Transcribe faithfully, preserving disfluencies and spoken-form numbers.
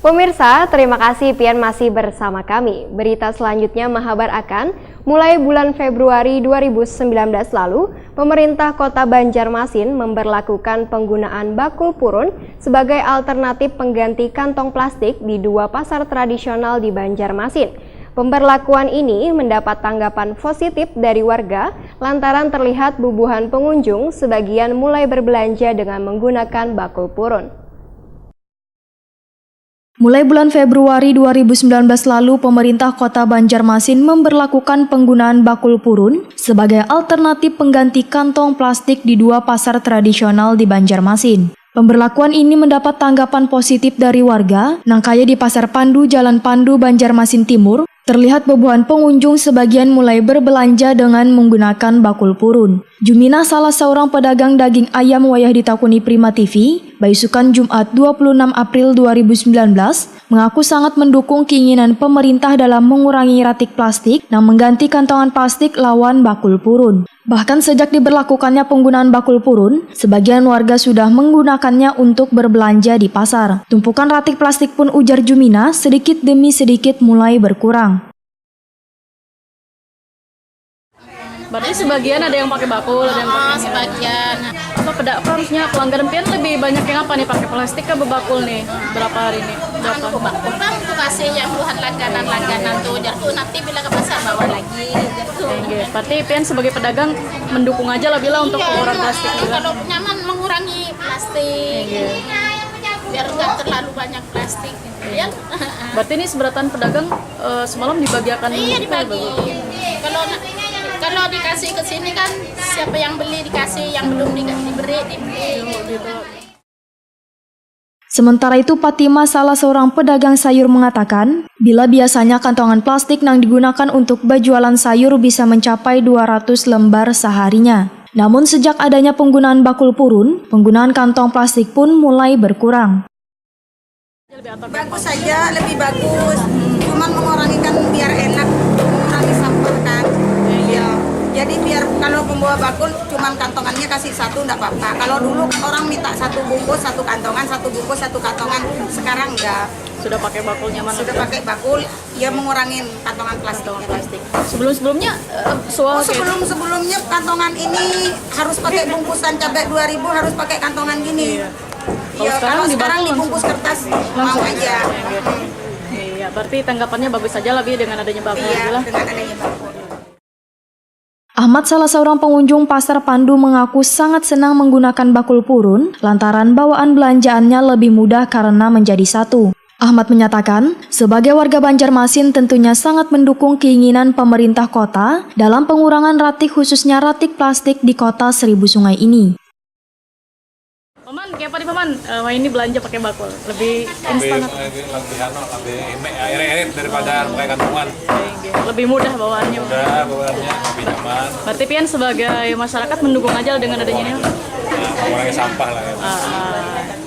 Pemirsa, terima kasih pian masih bersama kami. Berita selanjutnya mahabar akan, mulai bulan Februari dua ribu sembilan belas lalu, pemerintah Kota Banjarmasin memberlakukan penggunaan bakul purun sebagai alternatif pengganti kantong plastik di dua pasar tradisional di Banjarmasin. Pemberlakuan ini mendapat tanggapan positif dari warga lantaran terlihat bubuhan pengunjung sebagian mulai berbelanja dengan menggunakan bakul purun. Mulai bulan Februari dua ribu sembilan belas lalu, pemerintah Kota Banjarmasin memberlakukan penggunaan bakul purun sebagai alternatif pengganti kantong plastik di dua pasar tradisional di Banjarmasin. Pemberlakuan ini mendapat tanggapan positif dari warga, nang kaya di Pasar Pandu, Jalan Pandu, Banjarmasin Timur, terlihat bubuhan pengunjung sebagian mulai berbelanja dengan menggunakan bakul purun. Juminah, salah seorang pedagang daging ayam, wayah ditakuni Prima T V, baisukan Jumat dua puluh enam April dua ribu sembilan belas, mengaku sangat mendukung keinginan pemerintah dalam mengurangi ratik plastik nang mengganti kantongan plastik lawan bakul purun. Bahkan sejak diberlakukannya penggunaan bakul purun, sebagian warga sudah menggunakannya untuk berbelanja di pasar. Tumpukan ratik plastik pun, ujar Juminah, sedikit demi sedikit mulai berkurang. Berarti sebagian ada yang pakai bakul, ada yang pakai, ah, sebagian. Apa peda-, apa harusnya pelanggan pian lebih banyak yang apa nih, pakai plastik kah bebakul nih? Berapa hari nih? Berapa? Anu, bebakul bang, tu kasih yang buhan langganan-langganan tuh. Jadi tuh nanti bila ke pasar bawa lagi. Gitu. Oke, berarti pian sebagai pedagang mendukung aja lah bila untuk, iya, pengurangan plastik, iya, gitu. Kalau nyaman mengurangi plastik. Iya. Biar nggak terlalu banyak plastik. Iya. Berarti ini seberatan pedagang, eh, semalam dibagiakan. Iya, gitu ya, dibagi. Kalau, kalau dikasih ke sini kan, siapa yang beli dikasih, yang belum di-, diberi, diberi. Sementara itu, Fatima, salah seorang pedagang sayur, mengatakan, bila biasanya kantongan plastik nang digunakan untuk berjualan sayur bisa mencapai dua ratus lembar seharinya. Namun, sejak adanya penggunaan bakul purun, penggunaan kantong plastik pun mulai berkurang. Bagus saja, lebih bagus. Cuman mengurangi kan biar enak, mengurangi sampah kan. Iya. Jadi biar kalau membawa bakul cuman kantongannya kasih satu ndak apa-apa. Kalau dulu orang minta satu bungkus, satu kantongan, satu bungkus, satu kantongan. Sekarang enggak. Sudah pakai bakul nyaman. Sudah pakai bakul, ya mengurangi kantongan plastiknya. Kantongan plastik. Sebelum-sebelumnya, eh, sual. Oh, kayak sebelum-sebelumnya kantongan ini harus pakai bungkusan cabai dua ribu, harus pakai kantongan gini. Iya. Kalau, iya, sekarang kalau sekarang dibungkus kertas, mau aja. Iya, berarti tanggapannya bagus saja lah, Bi, dengan adanya bakul. Iya, gitu lah. Dengan adanya bakul. Ahmad, salah seorang pengunjung Pasar Pandu, mengaku sangat senang menggunakan bakul purun lantaran bawaan belanjaannya lebih mudah karena menjadi satu. Ahmad menyatakan, sebagai warga Banjarmasin tentunya sangat mendukung keinginan pemerintah kota dalam pengurangan ratik, khususnya ratik plastik di Kota Seribu Sungai ini. Paman, kayak apa nih, Paman? Eh, wah, ini belanja pakai bakul, lebih instan atau? Lebih, lebih anu, lebih enak, ya, irit daripada pakai kantongan. Lebih mudah bawaannya. Mudah bawaannya, lebih nyaman. Berarti pian sebagai masyarakat mendukung aja dengan adanya ini? Nah, mengurangi sampah lah, ya. Ah, ah.